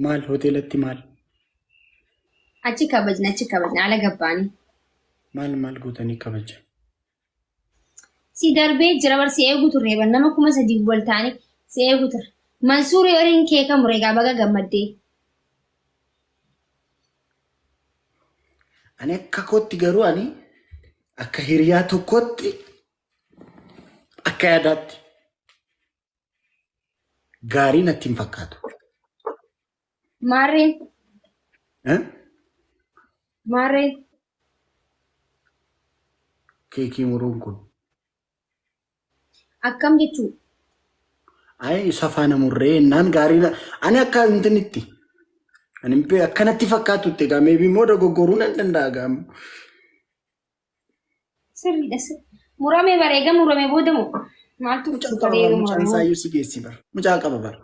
Maal hoteelatti maal? Achi kabajna achi kabajna ala gabbaanii. Maal maal gootanii kabaja? Si darbee jira bar si eegu turre bar nama 3000 wal ta'anii si eegu turre. Mansuurii waliin keeka mure egaa baga gammaddee. Ani akka kootti garuu ani akka hiriyaa tokkotti akka yaadaatti gaarii natti hin fakkaatu. Maarreen Eh? maarreen Keekii muruun kun. akkam jechuu Ayi isa faana murree innaan gaarii na- ani akka intinitti. Ani hin beeku, akkanatti fakkaatutti egaa meebii immoo dogoggoruu nan danda'a gaa. Sirriidha sirri. Muramee bareega muramee booda moo maaltu Mucaa qaba bareega bar, mucaan muramee booda? isaayyuu si geessi bar. Mucaa qaba bar.